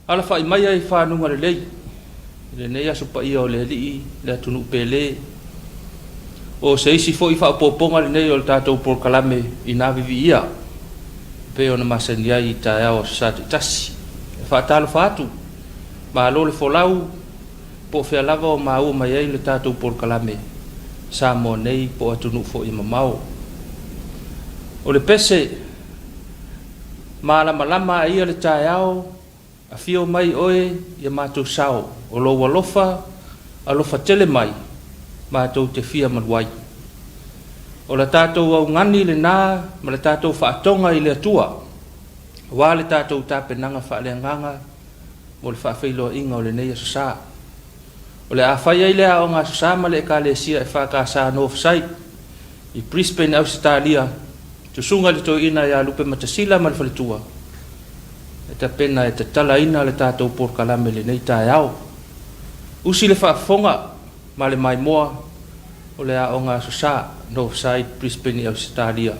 Alafa'i maia i fanuga lelei i lenei aso paia o le Alii le atunuu pele. O se isi foi faaopoopoga lenei o le tatou polokalame ina viviia e pei ona masani ai i taeao o Aso Sa taitasi. E faatalofa atu, malo le folau, po o fea lava o maua mai ai le tatou polokalame, Samoa nei po o atunuu foi e mamao. O le pese, malamalama a ia le taeao, afio mai oe ia matou sao, o lou alofa, alofa tele mai, matou te fia malu ai. O le tatou augani lena ma le tatou faatoga i le Atua, aua le tatou tapenaga faaleagaga mo le faafeiloaiga o lenei Aso Sa. O le a fai ai le Aoga Aso Sa ma le Ekalesia EFKS Northside i Brisbane, Ausetalia, susuga i le Toeaina ia Lupe Matasila ma le faletua, e tapena e tatalaina le tatou polokalame i lenei taeao. Usi le faafofoga ma le maimoa o le Aoga Aso Sa, Northside, Brisbane, Ausetalia.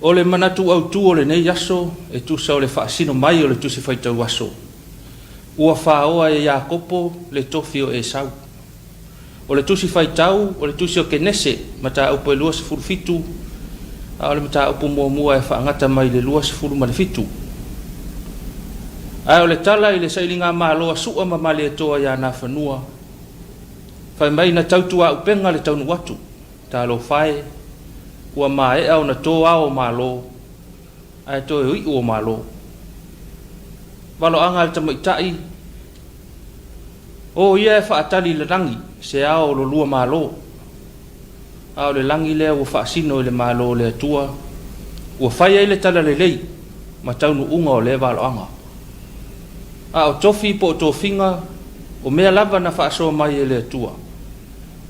O le manatu autu o lenei aso e tusa o le faasino mai o le Tusi Faitau Aso, ua faoa e Iakopo le tofi o Esau. O le Tusi Faitau o le Tusi o Kenese, mataupu e 27, a o le mataupu muamua e faagata mai le 27. Ae o le tala i le sailigamalo a Sua ma Malietoa ia Nafanua, fai mai na tautuaupega le taunuu atu, talofa e, ua maea ona to ao o Malo, ae toe o iu o Malo. Valoaga a le tamaitai, O ia e faatali i le lagi se ao o lo lua Malo, a o le lagi lea ua faasino i le Malo o le Atua, ua fai ai le talalelei ma taunuuga o lea valoaga. A o tofi po o tofiga, o mea lava na faasoa mai e le Atua,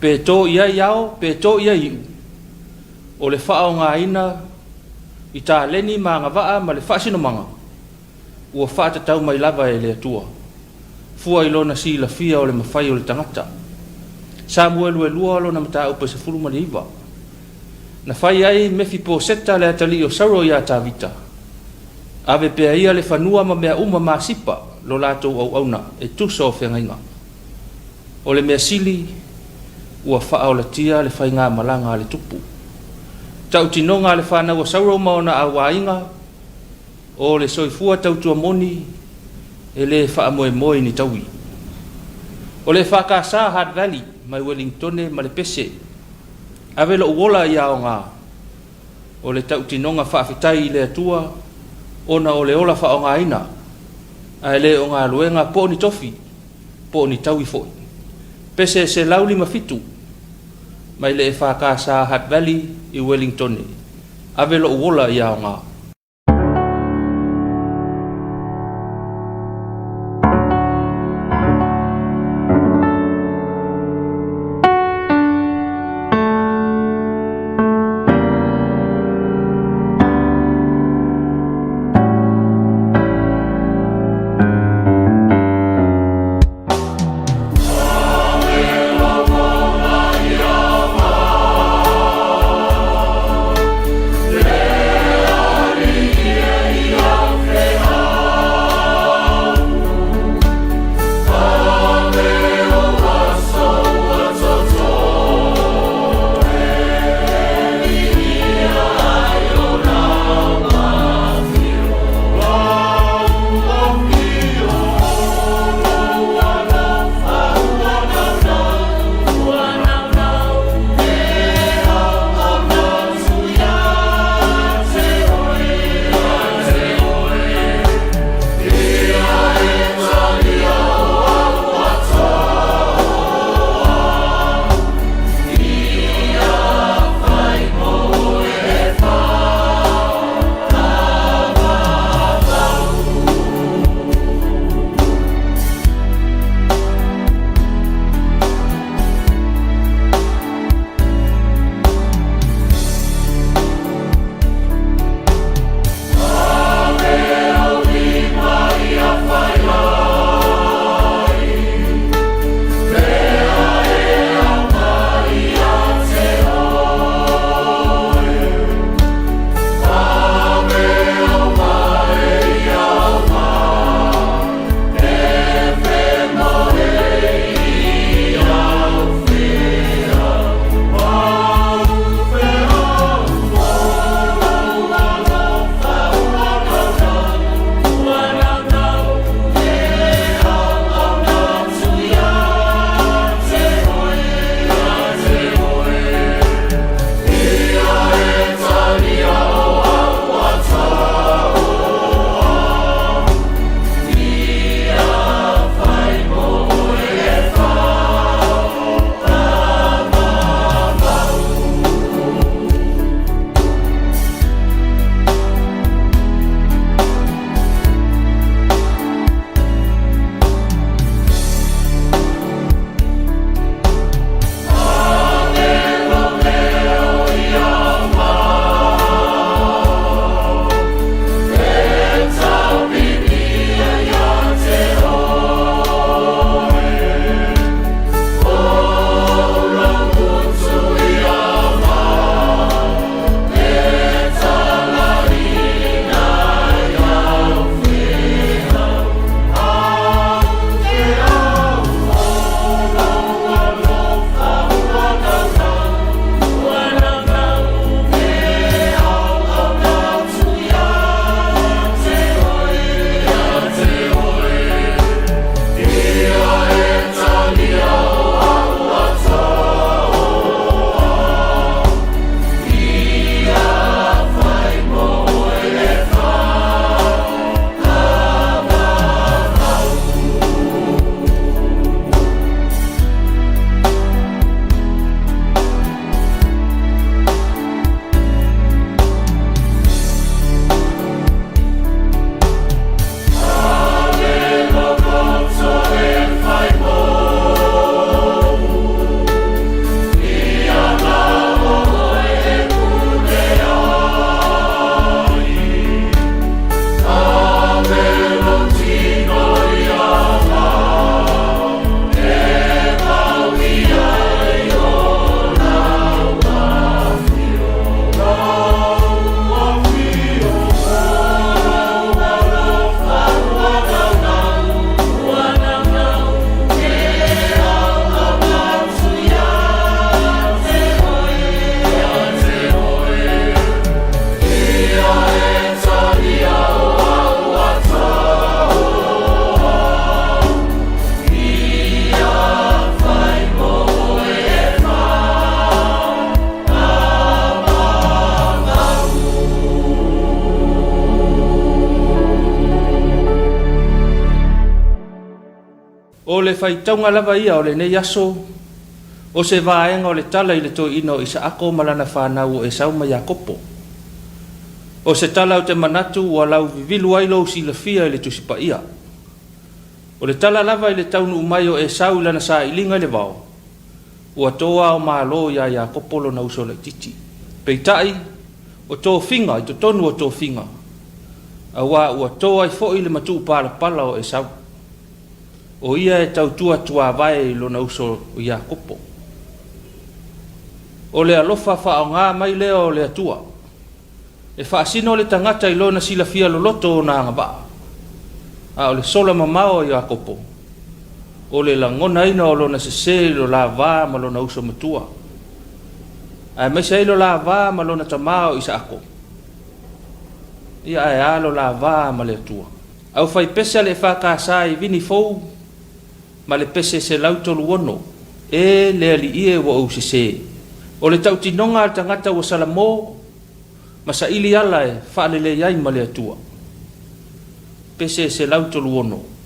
pe to i ai ao pe to i ai iu, o le faaaogaina i taleni ma agavaa ma le faasinomaga, ua faatatau mai lava e le Atua, fua i Lona silafia o le mafai o le tagata. Samuelu e 2 lona mataupu e 19. Na fai ai Mefiposeta le atalii o Saulo ia Tavita, Ave pea ia le fanua ma mea uma ma Sipa lo latou auauna e tusa o feagaiga. O le mea sili, ua faaolatia le faigamalaga a le tupu. Tautinoga a le fanau a Saulo ma ona auaiga, O le soifua tautua moni e le faamoemoe i ni taui. O le EFKS Hard Valley mai Uelintone ma le Pese, ave lou ola ia aoga, o le tautinoga faafetai i le Atua ona o le ola faaaogaina, ae le o galuega po o ni tofi, po o ni taui foi. Pese 157 mai le EFKS Hard Valley i Uelintone, ave lou ola ia aoga. O le faitauga lava ia o lenei aso, o se vaega o le tala i le toeaina o Isaako ma lana fanau o Esau ma Iakopo. O se tala ou te manatu ua lauvivilu ai lou silafia i le Tusi Paia. O le tala lava i le taunuu mai o Esau i lana sailiga i le vao, ua to ao malo iā Iakopo lona uso laitiiti. Peitai, o tofiga i totonu o tofiga, auā ua to ai foi le matuupalapala o Esau. O ia e tautua tuavae i lona uso o Iakopo. O le alofa faaaoga mai lea o le Atua e faasino le tagata i lona silafia loloto ona agavaa, a o le sola mamao a Iakopo, o le lagonaina o lona sesē i lo la va ma lona uso matua, aemaise ai lo la va ma lona tamā o Isaako. Ia ae a lo la va ma le Atua? Aufaipese a le EFKS i Vini Fou ma le pese 136, E le Alii e ua ou sesē. O le tautinoga a le tagata ua salamo ma saili ala e faalelei ai ma le Atua. Pese 136.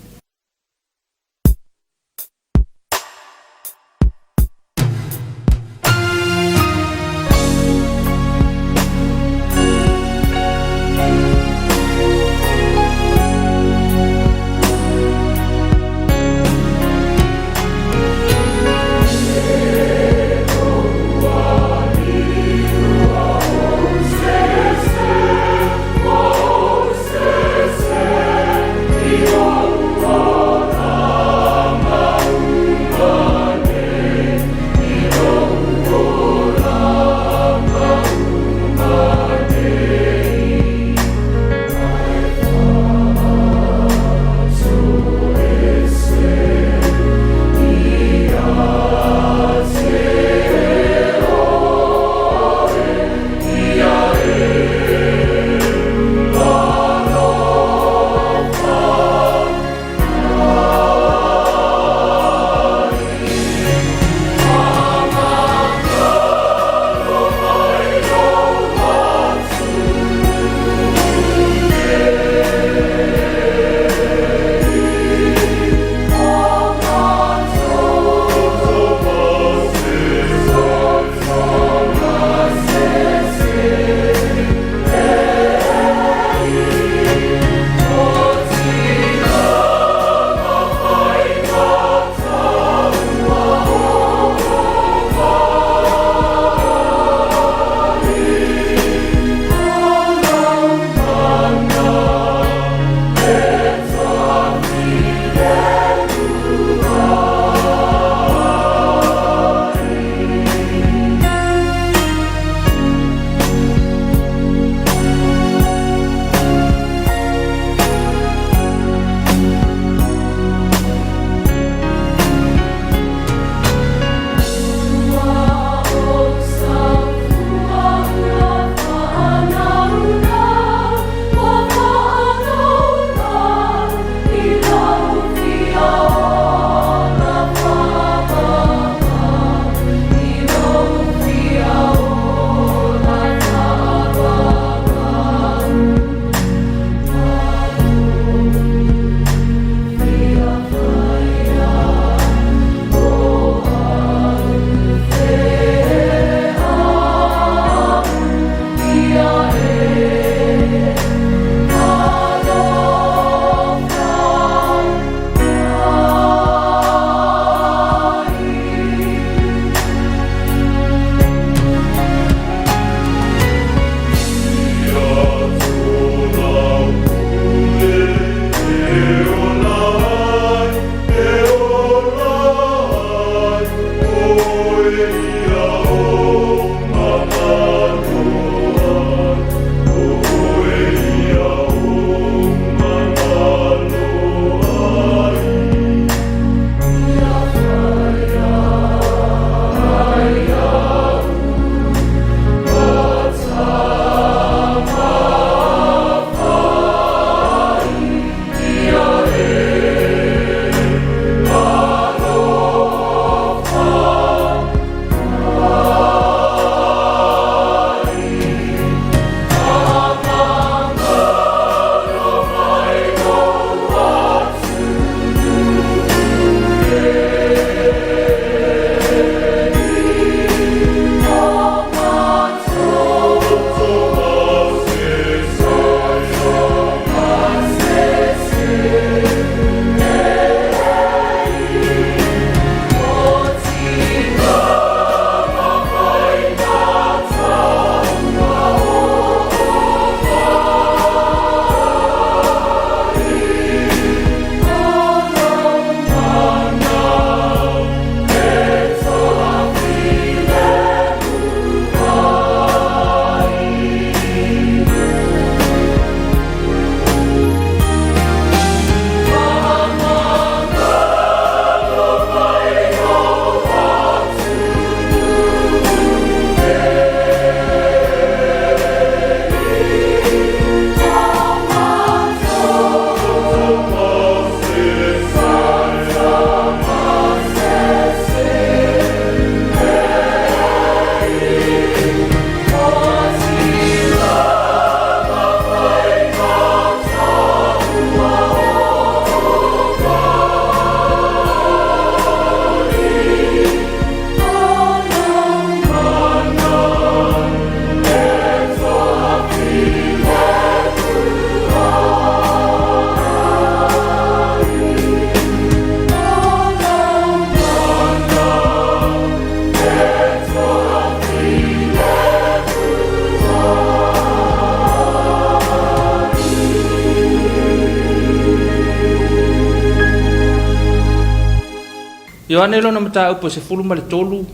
Ioane lona mataupu e 13,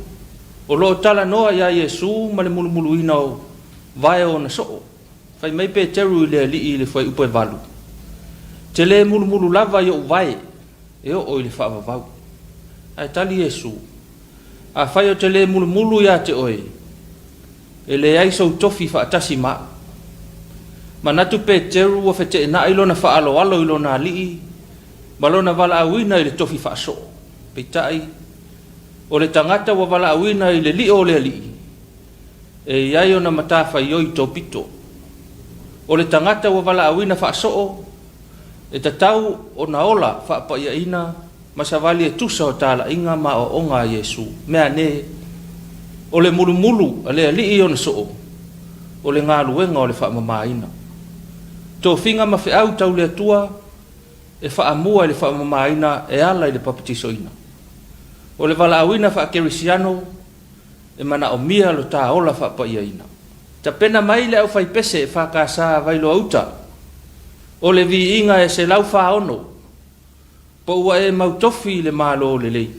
o lo o talanoa ia Iesu ma le mulumuluina o vae o ona soo. Fai mai Peteru i le Alii i le fuaiupu e 8, Te le mulumulu lava i ou vae e oo i le faavavau. Ae tali Iesu, Afai ou te le mulumulu ia te oe, e leai sou tofi faatasi ma au. Manatu Peteru ua feteenai lona faaaloalo i lona Alii ma lona valaauina i le tofi faasoo. Peitai, o le tagata ua valaauina i le lio o le Alii, e i ai ona matafaioi topito. O le tagata ua valaauina faasoo, e tatau ona ola faapaiaina ma savali e tusa o talaiga ma aoaoga a Iesu. Meaane, o le mulumulu a le Alii i ona soo, o le galuega o le faamamaina. Tofiga ma feau tau le Atua e faamua i le faamamaina e ala i le papatisoina. O le valaauina faakerisiano e manaomia lo ta ola faapaiaina. Tapena mai le aufaipese EFKS a Vailoa Uta, o le viiga e 146. Po ua e mautofi i le Malo lelei.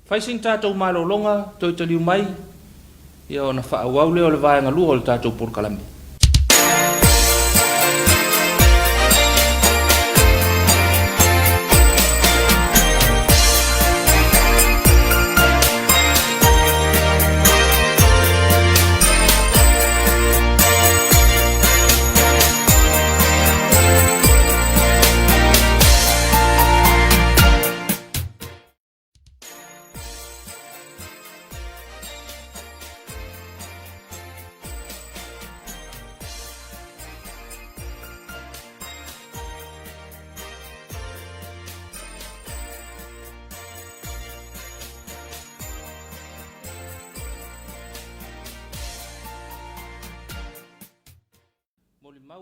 Fai sina tatou malologa toe taliu mai ia ona faaauau lea o le vaega lua o le tatou polokalame.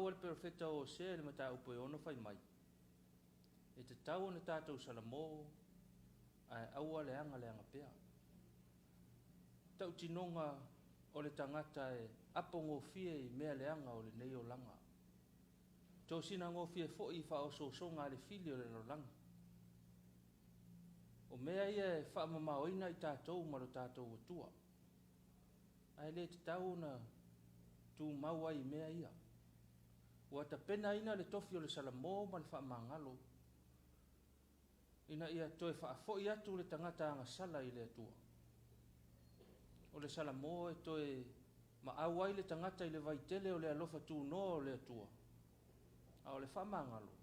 Molimau a le perofeta o Hosea i le mataupu e 6 fai mai, E tatau ona tatou salamo, ae aua le agaleaga pea. Tautinoga o le tagata e apogofie i mea leaga o lenei olaga. Tosina gofie foi i faaosoosoga a le fili o le lalolagi. O mea ia e faamamaoina i tatou ma lo tatou Atua, ae le tatau ona tumau ai i mea ia. Ua tapenaina le tofi o le salamo ma le faamagalo, ina ia toe faafoi atu le tagata agasala i le Atua. O le salamo e toe maau ai le tagata i le vaitele o le alofa tunoa o le Atua, a o le faamagalo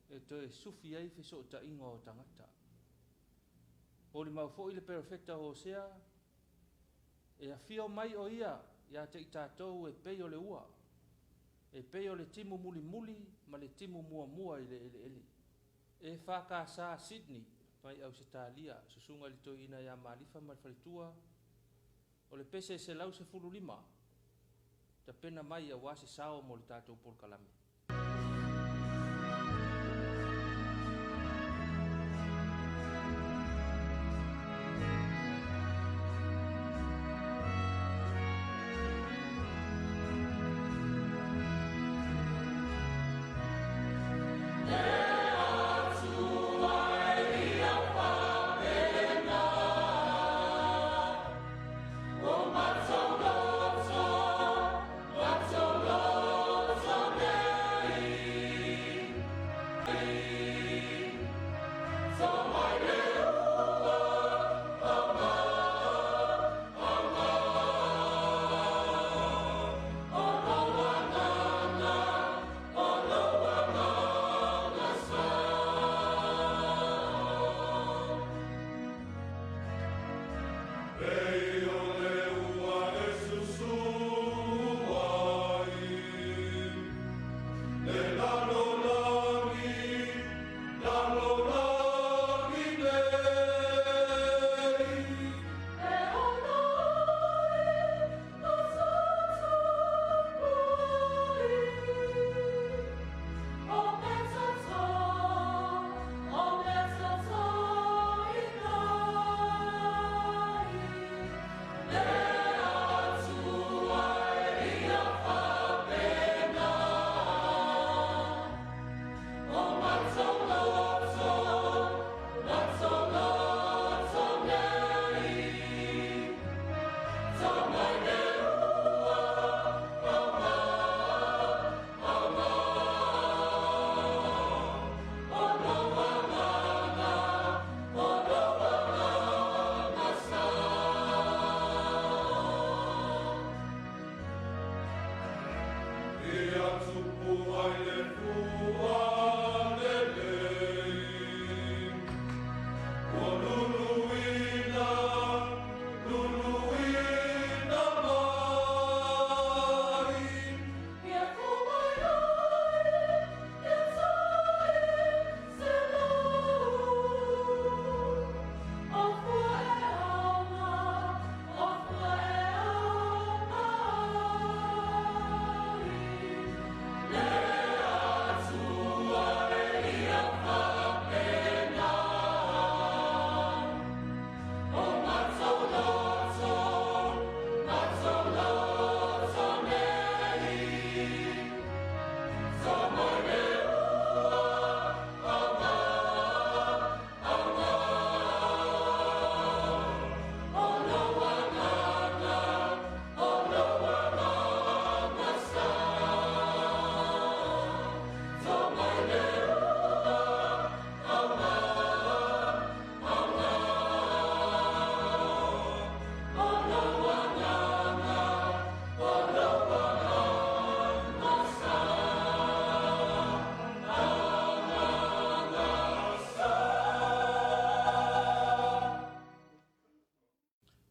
e toe sufi ai fesootaiga o tagata. Molimau foi le perofeta o Hosea, e afio mai o ia ia te i tatou e pei o le ua, e pei o le timu mulimuli ma le timu muamua i le eleele. EFKS Sydney mai Ausetalia, susuga i le toeaina ia Malifa ma le faletua, o le pese 115, tapena mai aua se sao mo le tatou polokalame.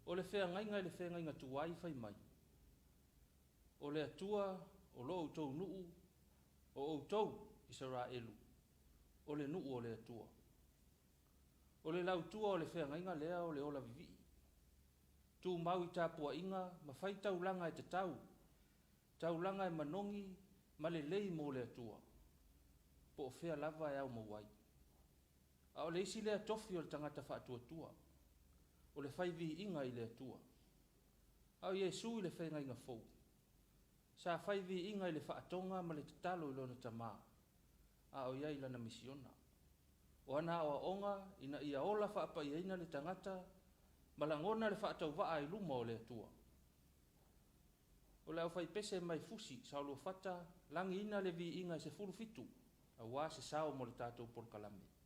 O le feagaiga i le feagaiga tuai fai mai, O le Atua o lo outou nuu, o outou, Isaraelu, o le nuu o le Atua. O le lautua o le feagaiga lea o le ola vivii. Tumau i tapuaiga ma fai taulaga e tatau, taulaga e manogi ma lelei mo le Atua, po o fea lava e ao maua ai. A o le isi lea tofi o le tagata faatuatua, o le fai viiga i le Atua. A o Iesu i le Feagaiga Fou, sa fai viiga i le faatoga ma le tatalo i Lona Tama, a o i ai i Lana misiona. O ana aoaoga ina ia ola faapaiaina le tagata ma lagona le faatauvaa i luma o le Atua. O le aufaipese mai Fusi, Saoluafata, lagiina le viiga e 17, aua se sao mo le tatou polokalame.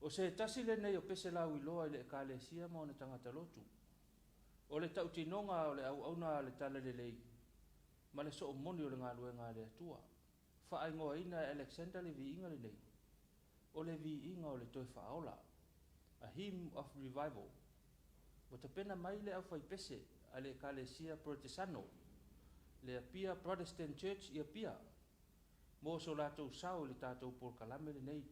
O se tasi lenei o pese lauiloa i le Ekalesia ma ona tagata lotu. O le tautinoga o le auauna a le Talalelei ma le soomoni o le galuega a le Atua. Faaigoaina e Alexander le viiga lenei, o le viiga o le toe faaola, a hymn of revival. Ua tapena mai le aufaipese a le Ekalesia Porotesano, le Apia Protestant Church i Apia, mo so latou sao i le tatou polokalame lenei.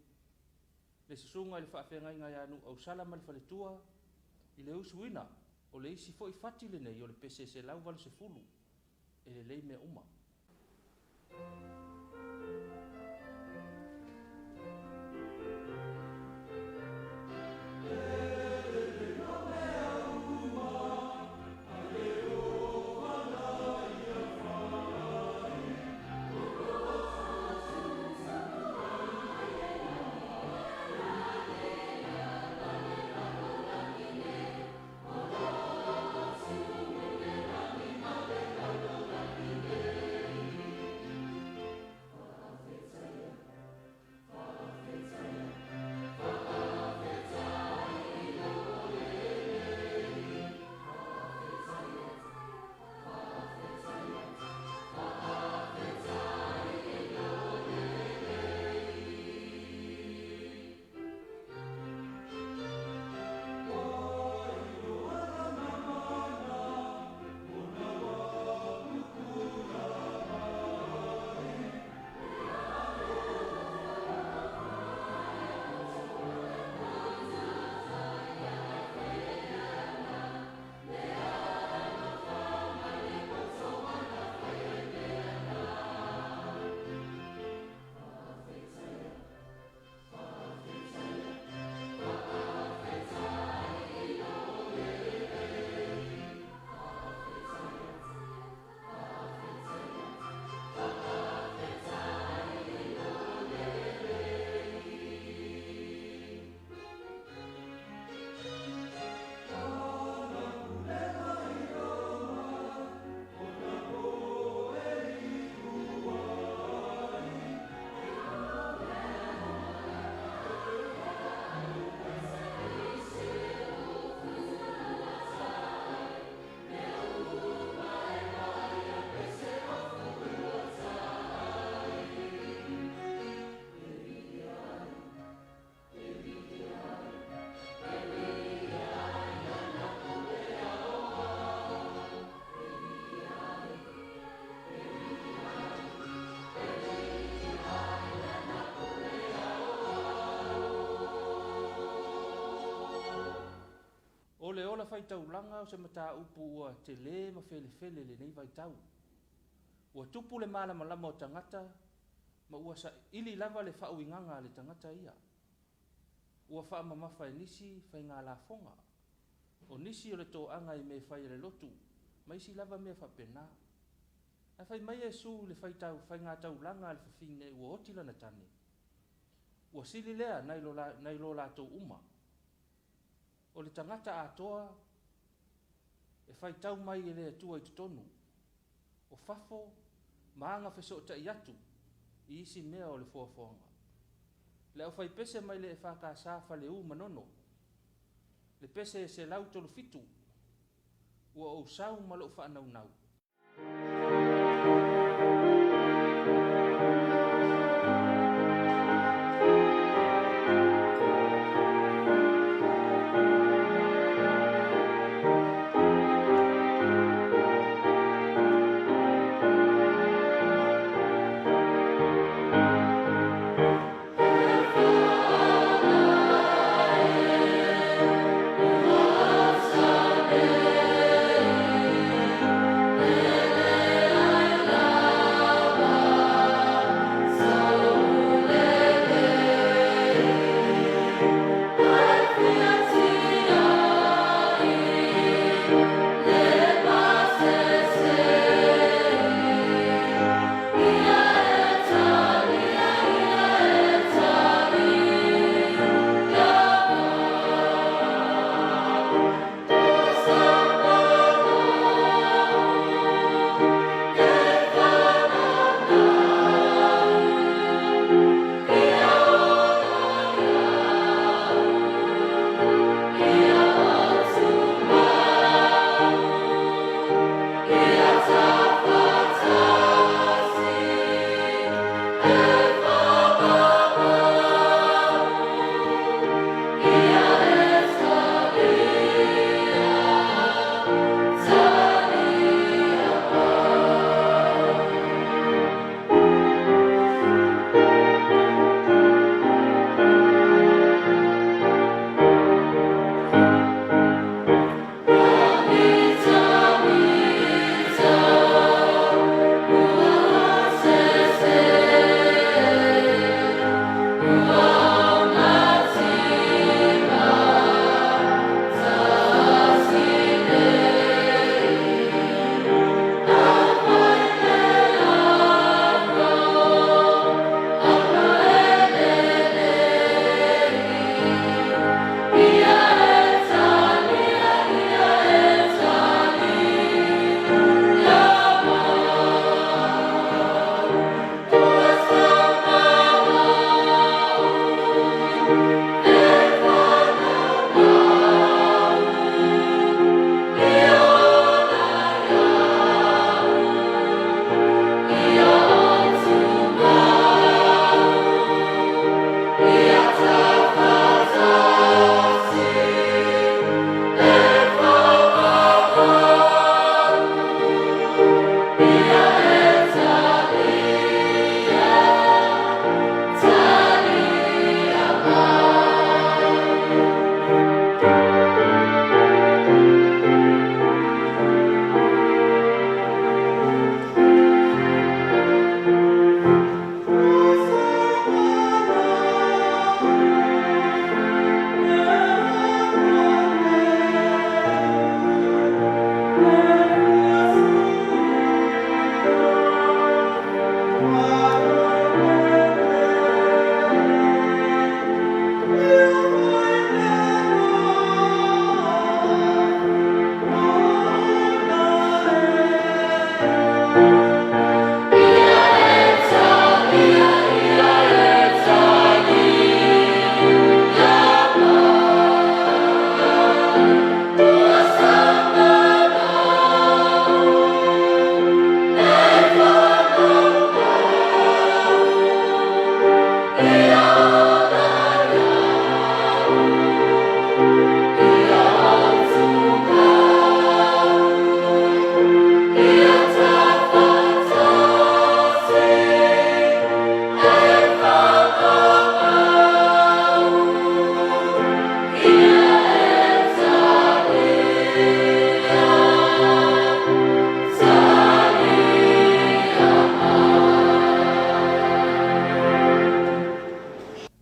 Le susuga i le faafeagaiga ia Nuuausala ma le faletua, i le usuina o le isi foi fati lenei o le pese 180 e lelei mea uma. O le ola faitaulaga o se mataupu ua tele ma felefele i lenei vaitau. Ua tupu le malamalama o tagata ma ua saili lava le faauigaga a le tagata ia. Ua faamamafa e nisi faiga lafoga, o nisi o le toaga i mea e fai a le lotu, ma isi lava mea faapena. Ae fai mai Iesu i le faiga taulaga a le fafine ua oti lana tane, ua sili lea nai lo latou uma. O le tagata atoa e faitau mai e le Atua i totonu, o fafo ma aga fesootai atu i isi mea o le foafoaga. Le aufaipese mai le EFKS Faleu Manono, le pese 137, ua ou sau ma lou faanaunau.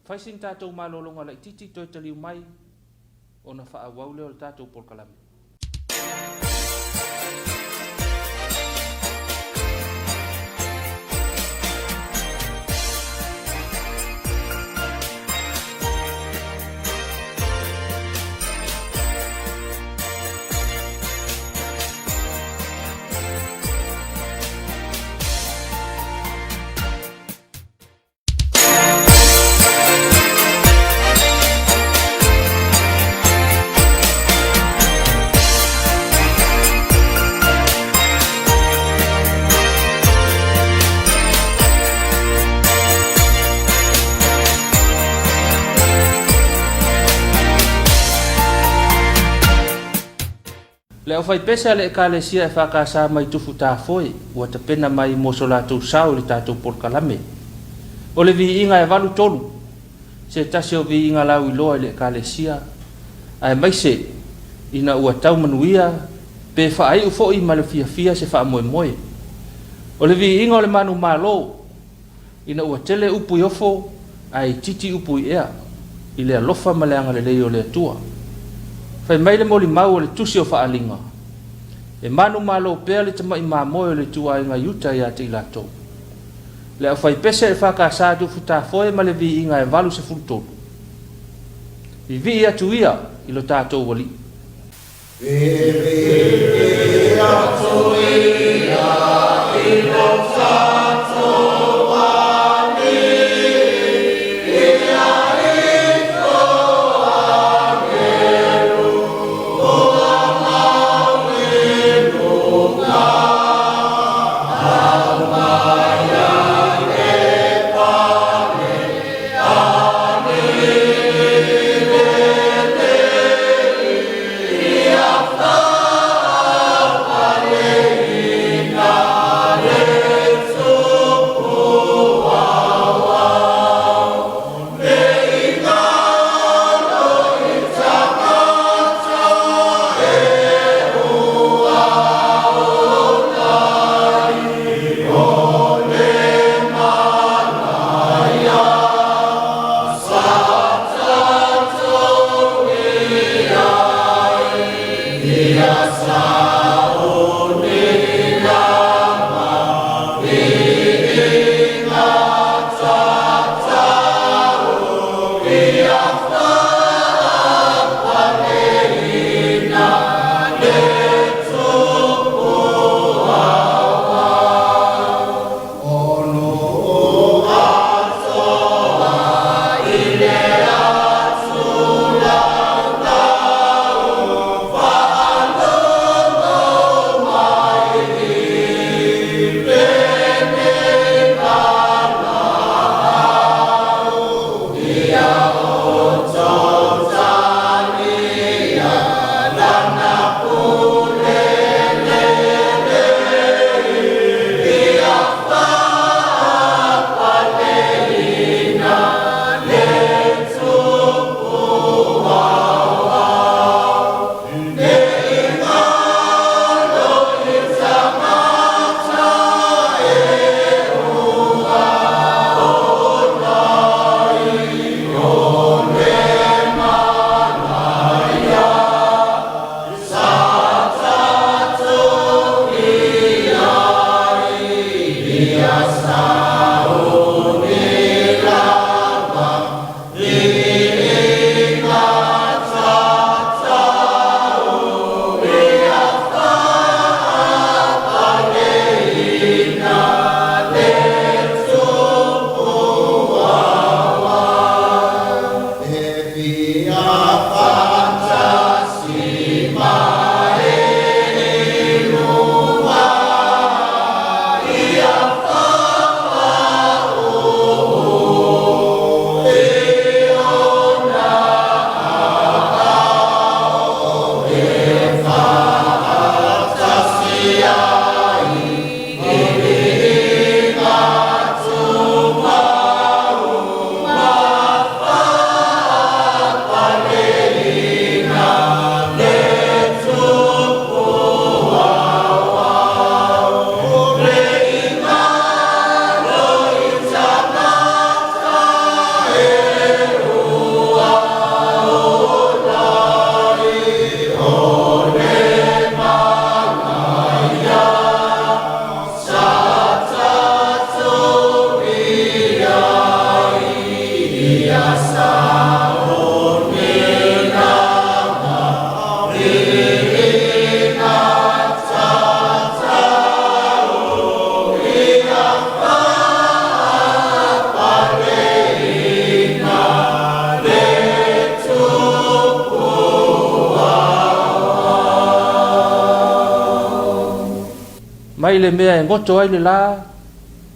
Fai sina tatou malologa laitiiti toe taliu mai ona faaauau lea o le tatou polokalame. Le aufaipese a le Ekalesia EFKS mai Tufutafoe ua tapena mai mo so latou sao i le tatou polokalame. O le viiga e 8 3, se tasi o viiga lauiloa i le Ekalesia, aemaise ina ua tau manuia pe faaiu foi ma le fiafia se faamoemoe. O le viiga o le manumalo, ina ua tele upu i ofo ae itiiti upu i ea, i le alofa ma le agalelei o le Atua. Fai mai le molimau o le Tusi o Faaaliga, E manumalo pea le tamai mamoe o le ituaiga Iuta ia te i latou. Le aufaipese a le EFKS Tufutafoe ma le viiga e 83. Vivii atu ia i lo tatou Alii. Vivii atu ia i lo tatou Alii, ia ifo agelu ua mau i luga, aumai e pale alii lelei, ia Mai le mea e goto ai le la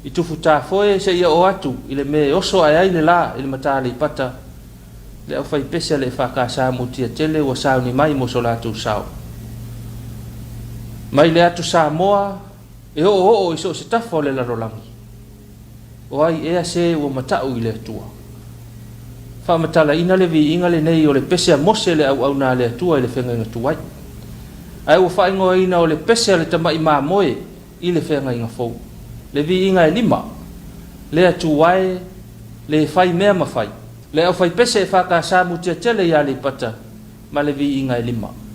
i Tufutafoe seia oo atu i le mea e oso ae ai le la i le Mata Aleipata, le aufaipese a le EFKS Mutiatele ua sauni mai mo so latou sao. Mai le atu Samoa e oooo i so o se tafa o le lalolagi. O ai ea se ua mata'u i le Atua? Faamatalaina le viiga lenei o le pese a Mose le auauna a le Atua i le Feagaiga Tuai. Ae ua faaigoaina o le pese a le tama'i mamoe i le Feagaiga Fou. Le viiga e lima, le Atua e, le fai mea ma fai. Le aufaipese EFKS Mutiatele i Aleipata ma le viiga e lima.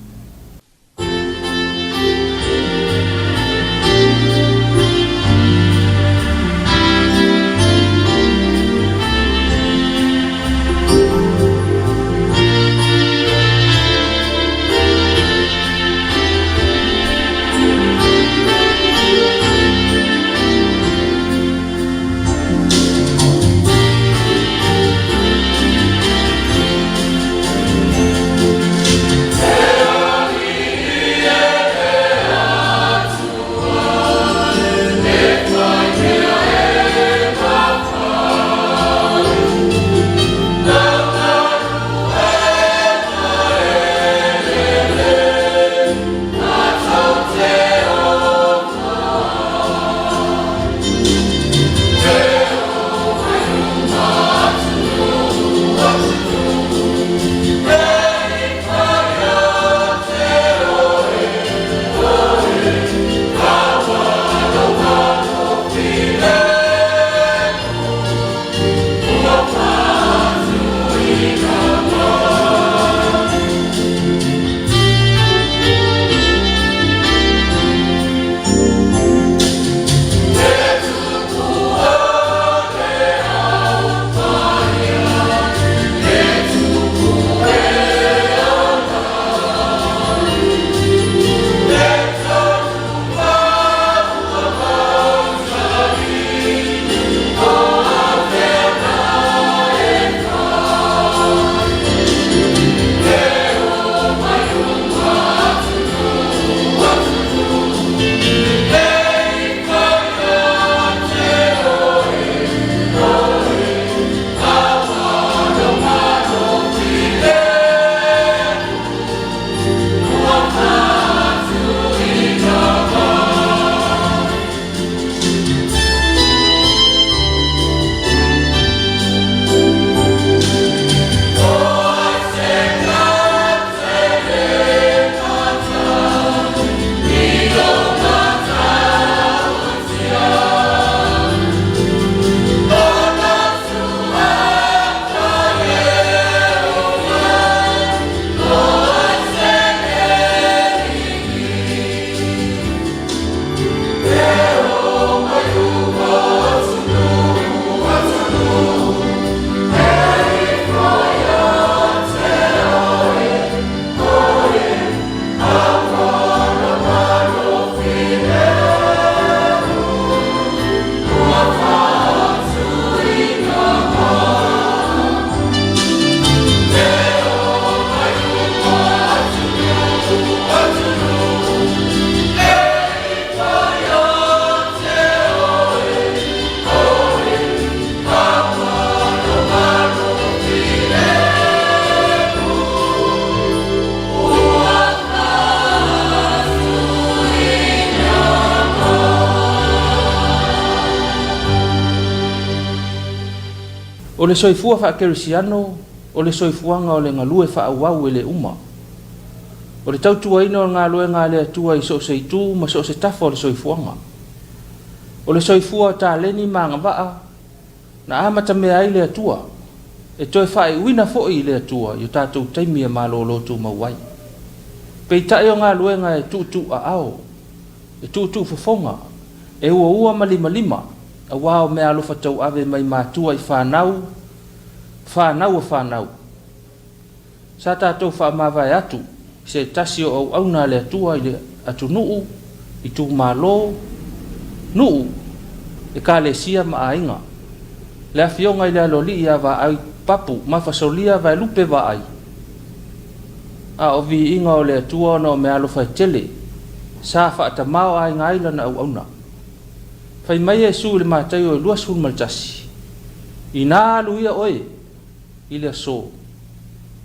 O le soifua faakerisiano, o le soifuaga o le galue faaauau e le uma. O le tautuaina o le galuega a le Atua i so o se itu ma so o se tafa o le soifuaga. O le soifua o taleni ma agavaa na amatamea ai le Atua, e toe faaiuina foi i le Atua i o tatou taimi e malolo tumau ai. Peitai o galuega e tuutuuaao, e tuutuufofoga, e uaua ma limalima, aua o meaalofa tauave mai matua i fanau, fanau a fanau. Sa tatou faamavae atu i se tasi o auauna a le Atua i le atunuu, itumalo, nuu, ekalesia ma aiga. Le Afioga i le Aloalii ia Vaai Papu Mafasolia Vaelupe Vaai. A o viiga o le Atua ona o meaalofa e tele. sa faatamāo'aiga ai lana auauna. Fai mai Iesu i le Mataio e 21, Inā alu ia oe i le asō,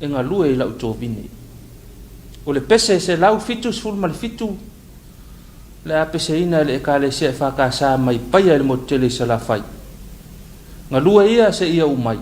e galue i la'u tovine. O le pese e 177 le a peseina e le Ekalesia EFKS mai Paia i le motu tele i Salafai. Galue ia seia oo mai.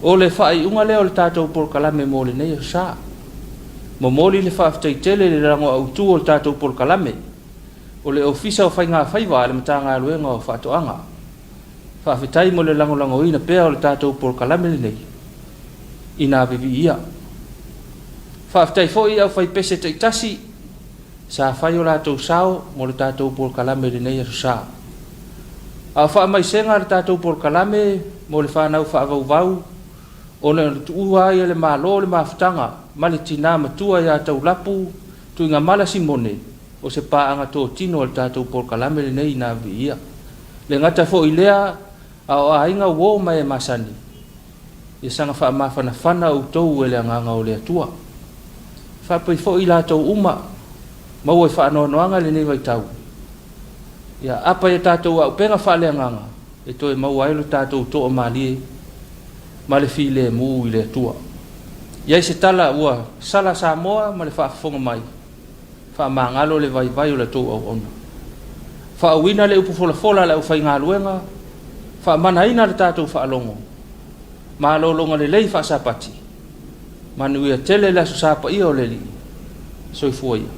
O le faaiuga lea o le tatou polokalame mo lenei aso Sa. Momoli le faafetai tele i le lago autu o le tatou polokalame, o le Ofisa o Faiga Faiva a le Matagaluega o Faatoaga. Faafetai mo le lagolagoina pea o le tatou polokalame lenei ina viviia. Faafetai foi i aufaipese taitasi sa fai o latou sao mo le tatou polokalame i lenei aso Sa. A o faamaisega a le tatou polokalame mo le fanau faavauvau ona na tuua ai e le Malo le mafutaga ma le tina matua ia Taulapu Tuigamala Simone o se paaga totino a le tatou polokalame lenei ina viia. Le gata foi i lea, a o aiga uo ma e masani, ia saga faamafanafana outou e le Agaga o le Atua. Faapea foi i latou uma maua i faanoanoaga i lenei vaitau, ia apa i a tatou auupega faaleagaga e toe maua ai lo tatou toamalie ma le filemu i le Atua. I ai se tala ua sala Samoa ma le faafofoga mai, faamagalo le vaivai o la outou auauna. Faauuina le upu folafola a le aufaigaluega, faamanaina le tatou faalogo, malologa lelei faasapati, manuia tele le Aso Sa paia o le Alii. Soifua ia.